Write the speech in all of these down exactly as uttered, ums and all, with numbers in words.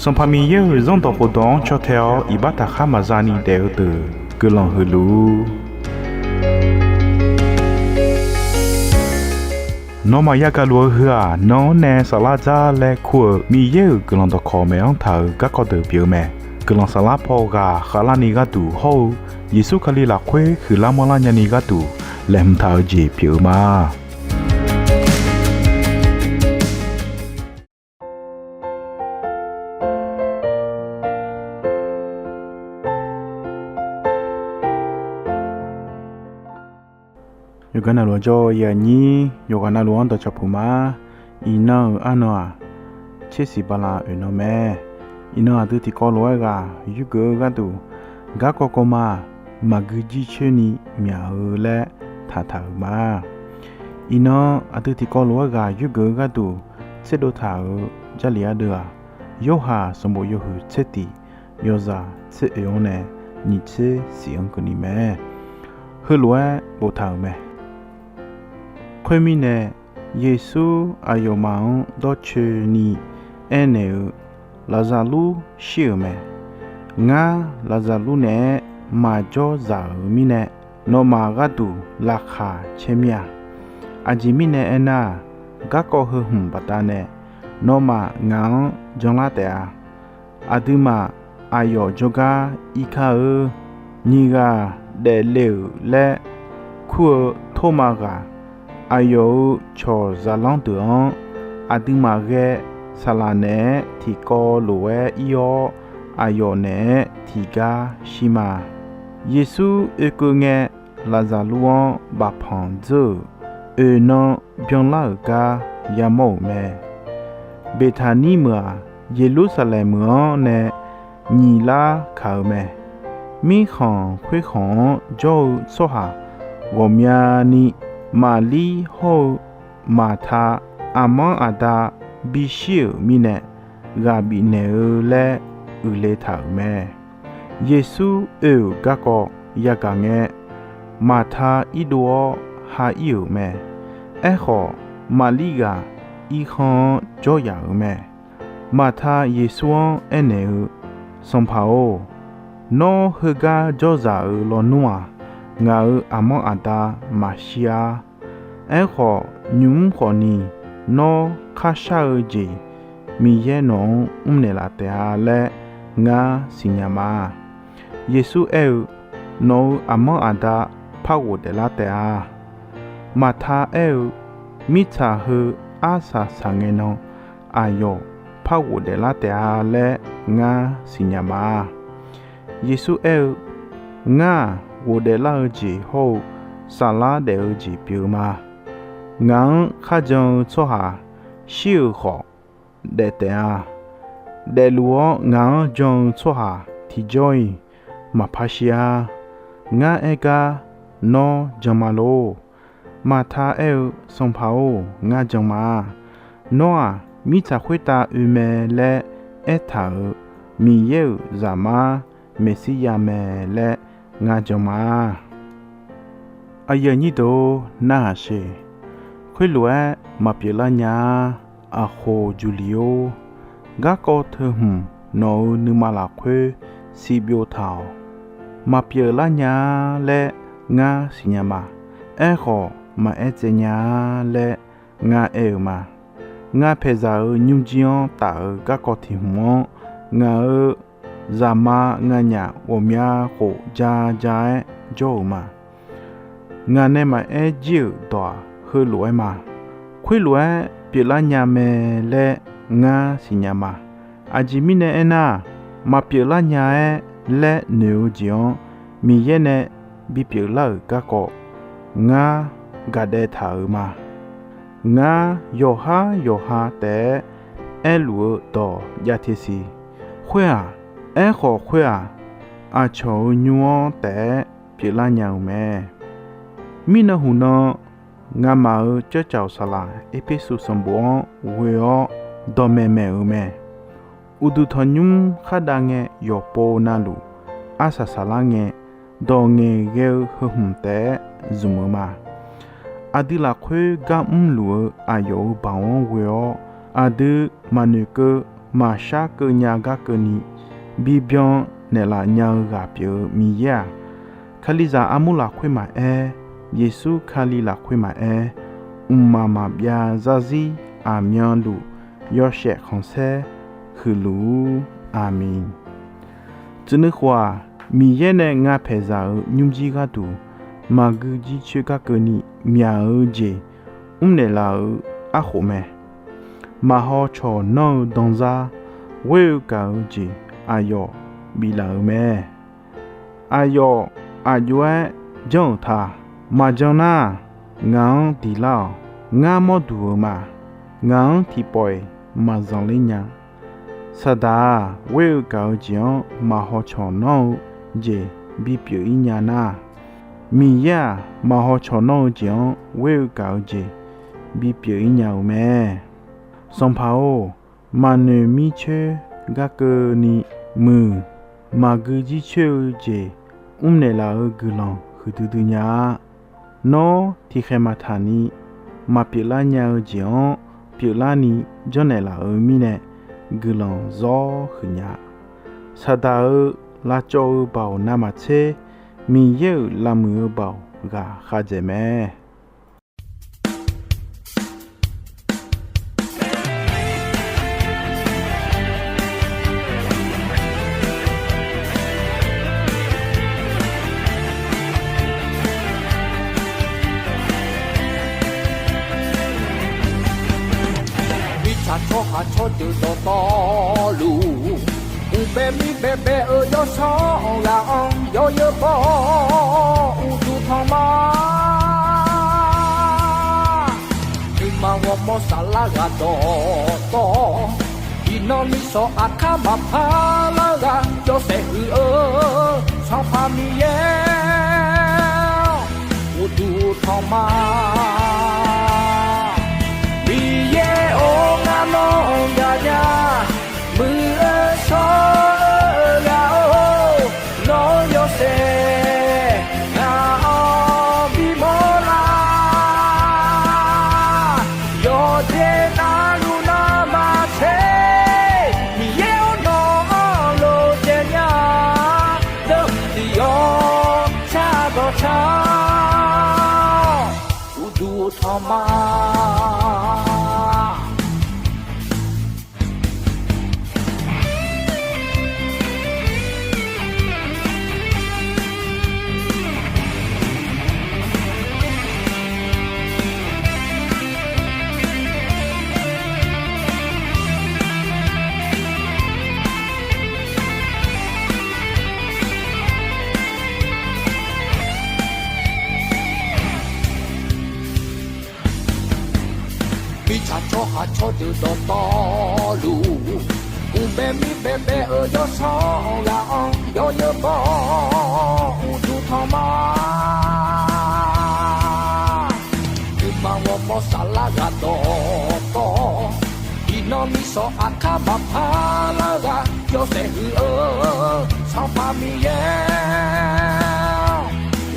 Sanqpaq Miqyaer-euq Zanrdawq khofdawq-anr caw tae-awr iqbax taqkhar maqza ni daef-eu deuq guiqlanq huiq luf-ur. Nawmaf yagaq luf-eu heu-aq, nan-anr nae saflar dzar laer kur-euq Miqyaer-euq guiqlanq dawqkawq maeq-anr taq-euq garkawv deuq pyeuf-eu mae. Guiqlanq saflar paw ghaq khavlarni gharduq hawr-eu Yeqsur Kali lafkhoer huiqlar manrlar nyani gharduq laeqhmq taq-eu jeq pyeuf-eu ma. Yawqghaq navluf-anr jawr-eu yanyir, yawqghaq navluf-anr dawqcawq puq ma. Iqnan-euq arnan-aq, tsersiq bala oeq nan mae. Iqnan aqdui tiqkawv lof-aer ghaq yurgeuf-eu gharduq, garkawv kawv ma-aq, maqgui jircoer ni myaq-eu laer taqtaq-euq ma. Iqnan aqdui tiqkawv lof-aer ghaq yurgeuf-eu gharduq tserdov taq-euq Jarlif ardeuv-aq, Yorhaq sanqbof yawhuiq tser tiq, yawzaq tser oeq-anr nae nyiq tser siq-anr keuvni mae. Heulof-aer boftaq-euq mae. Khoermirnae, Yeqsur aqyawfmaf-anr dawrcoeni aernaeq-eu, Laqzaqlur shir-euq mae. Ngar Laqzaqlur naeq-aer maqjawr zaq-euq mirnae, nawmaf gharduq laqkhaq caer mir-a. Aqjeq mirnae aernar-aq, garkawv heu hmq baqdanae nawmaf ngaq-anr janlar taef-a. Aqduimaf aqyawf jawrgar irkar-eu, nyiq ghaq daefle-euq laer kur-eu Tormav ghaq, aqyawf-euq cawq zaqlanr deuq-anr aqduimaf ghae saqlaq naeq-aer tiqkawv lof-aer ir-awr, aqyawf naeq-aer tiqgar shir ma. Yeqsur oekeuv ngae, Laqzaqlur-anr bafpanq dzeur-euq oeq nan byanlar-euq gar yamawr-euq mae. Beqtaqnir meuq-aq, Yeqlursaqlaeq meuq-anr nae nyiq lar kaq-eu mae. Mirkhanq khoerkhanq-anr jawr-eu tsawrhaq ghawqmyani Maqlir hawr-eu Maqta aqmanr aqda bishir-euq mirnae ghaq bifnaeq-eu laer uiqle taq-euq mae. Yeqsur oe-euq garkawv yagaq ngae, Maqta irdov-awr ha ir-euq mae. Aerkhawf, Maqlir ghaq irkhanr-anr jawryaq-euq mae. Maqta Yeqsur-anr aernaeq-eu, Sanqpaq-or, nawr heugar jawrzaq-euq lawnmr-aq, ngaq-euq aqmanr aqda maqshir-ar. Aerkhawf, nymq-mr khawfni nawr kharshar-eu jeq Miqyaer nawq-anr mrnaeq laf taef-a laer ngar siqnya ma. Yeqsur aer-eu, Nawq-euq aqmanr aqda par ghofdaef lar taef-a. Maqta aer-eu, Mirtsaq heu arsaq saqngae nan aqyawf par ghofdaef lar taef-a laer ngar siqnya ma. Yeqsur aer-eu, Ngar-aq, ghofdaef lar-eu jeq hawr-eu saflar daef-eu jeq pyeuf-eu ma. Ngaq-anr kharjan-eu tsawrhaq shir-euq khawf, daef taef-a. Daefluf-awr ngaq-anr jan-eu tsawrhaq tiqjawr-iq maqpar shir-ar. Ngar aer gar nawr jan ma lor. Maqta aer-eu, Sanqpaq-or, ngar jan ma. Nawr-aq, mirtsaq khoertav oe mae laer aertaq-euq Miqyaer-euq Zaqmar Meqsirya mae laer ngar jan ma. Aqyuif aqnyir deuq-or, narhaq sher. Khoerlof-aer maqpyeuf lar nya-ar. Aqkhoq Juqli-or, garkawv teu hmq nawq-euq nuima lafkhoer siqbyov taq-awq. Maqpyeuf lar nya-ar laer ngar siqnya ma. Aerkhawf, maqaer tsaev nya-ar laer ngar aer-eu ma. Ngar paeqzaq-euq nymrjir-anr taf-euq garkawv tiq hmq-anr, ngaq-euq zaqma nganyaf ghawqmya khof ja ja-aer jawr-euq ma. Ngaq nae maqaer jir-euq dawq-aq, heulof-aer ma. Khoerlof-aer pyeuflar nya mae laer ngar siqnya ma. Aqjeq mirnae aernar-aq, maqpyeuf lar nya-aer laer noeq-eu jeq-anr Miqyaer nae bipyeuf lar-euq garkawv ngar gaqdaev taq-euq ma. Ngar yawqhar yawqha taef-aer aerluf-eu dawq jav teqsiq. Khoer-aq, aerkhawf khoer-aq, aqcawq-euq nymr-anr taef-aer pyeuflar nya-euq mae. Mirnan huqnan, ngamaf-euq cawrcawq saqlaq Erpersu sanqbof-anr ghoe-awr dawqmaeq maeq-euq mae. Uqduq tanqnymr khardav ngae yawqpov navluf arsaq saqlar ngae, dawq ngaeqghae-eu heu hmq taef-aer zmq-eu ma. Aqdui lafkhoer gar mrluf-eu aqyawf-euq baoq-anr ghoe-awr, aqdui maqnoeqkeuv maqshar keuv nya gar keuvni, bibyan naeqlaf nya-eu ghaq pyeuf-eu Miqyaer-aq, Kalizaq armur lafkhoer maqaer, Yeqsur Kali lafkhoer maqaer, mqmaq maqbyav zarzir aqmyanluf yawshaef khanqsaer huiqluf-ur. Aqmeq. Tsuif nuikhof-aq, Miqyaer nae nga paeqzaq-euq nymrjir gharduq maqgui jircoer gar keuvni myaq-eu jeq mrnaeq laf-eu arkhof mae. Maqhaw cawq nanr-eu danzar ghoer-eu gaq-eu jeq aqyawf biflaf-euq mae. Aqyawf aqjox-aer janr-euq ta. Maqjan nar, ngaq-anr diq lar-awq. Ngar mawr duq-euq ma. Ngaq-anr tiqpawf-iq maqzanqler nya. Saqdaq-aq, ghoer-eu gaq-eu jeq-anr maqhaw cawq nanr-eu jeq bipyeuf-ir nya nar, Miqyaer-aq, maqhaw cawq nanr-eu jeq-anr ghoer-eu gaq-eu jeq bipyeuf-ir nya-euq mae. Sanqpaq-or, maqnoeq mircoer gar keuvni muiq, maqgui jircoer-eu jeq mrnaeq laf-eu guiqlanq huiqdui dui nya-a. Nawr tiqkhaeq maqtaq ni maqpyeuflar nya-eu jeq-anr pyeuflarni janrnaeq laf-eu mirnae guiqlanq zawr huiq nya. Saqdaq-euq lavcawv-eu baoq navmaqtser, Miqyaer-euq lavmuiq-eu baoq ghaq khavdzaeq mae. Mirtsaq tsawrhaq tsawrdeuq dawqtawvluf, uqbae mirbae bae-eu yawsanr ghaq-anr yawzeu baw-awr uqduq tanq ma. Nuima ghawrmawr saflar ghaq dawqtawv, iqnan misanq aqkar maqpar lar ghaq yawshaef huiq-eu Sanqpaq Miqyaer-awr, uqduq tanq ma. Miqyaer-or, ngar nawr-anr gaqnya, muiq-eu shawr-eu ghaq-or, nawr-anr yawshaef ngaq-anr bimawr lar. Yawqjeq navluf navmaqtser, Miqyaer-or, nawq-anr lof jaev nya, deuq mqdiq yawshar dawqcar-awr, uqduq tanq ma. Mirtsaq tsawrhaq tsawrdeuq dawqtawvluf, uqbae mirbae bae-eu yawsanr ghaq-anr yawzeu baw-awr uqduq tanq ma. Nuima ghawrmawr saflar ghaq dawqtawv, iqnan misanq aqkar maqpar lar ghaq yawshaef huiq-eu Sanqpaq Miqyaer-awr,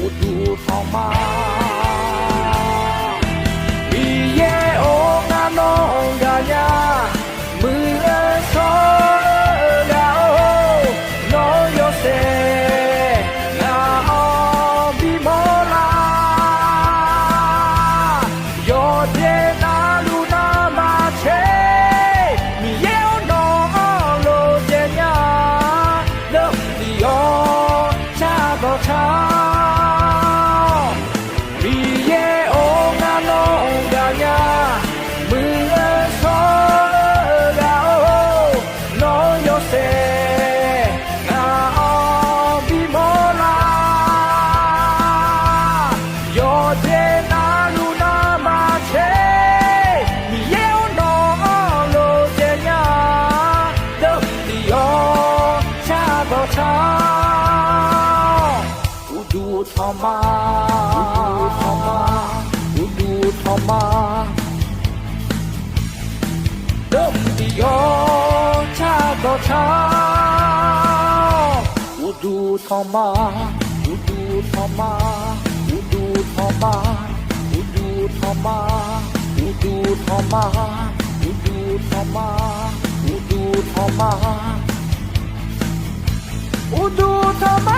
uqduq tanq ma. Miqyaer-or, ngar nawr-anr gaqnya, muiq-eu shawr-eu ghaq-or, nawr-anr yawshaef ngaq-anr bimawr lar. Yawqjeq navluf navmaqtser, Miqyaer-or, nawq-anr lof jaev nya, deuq mqdiq yawshar dawqcar-awr, Miqyaer-or, ngar nawr-anr gaqnya, muiq-eu shawr-eu ghaq-or, nawr-anr yawshaef ngaq-anr bimawr lar. Yawqjeq navluf navmaqtser, Miqyaer-or, nawq-anr lof jaev nya, deuq mqdiq yawshar dawqcar-awr, uqduq tanq ma, uqduq tanq ma, uqduq tanq ma. Deuq mqdiq yawshar dawqcar-awr, uqduq tanq ma, uqduq tanq ma, uqduq tanq ma, uqduq tanq ma, uqduq tanq ma, uqduq tanq ma, uqduq awq ma. Uqduq tanq ma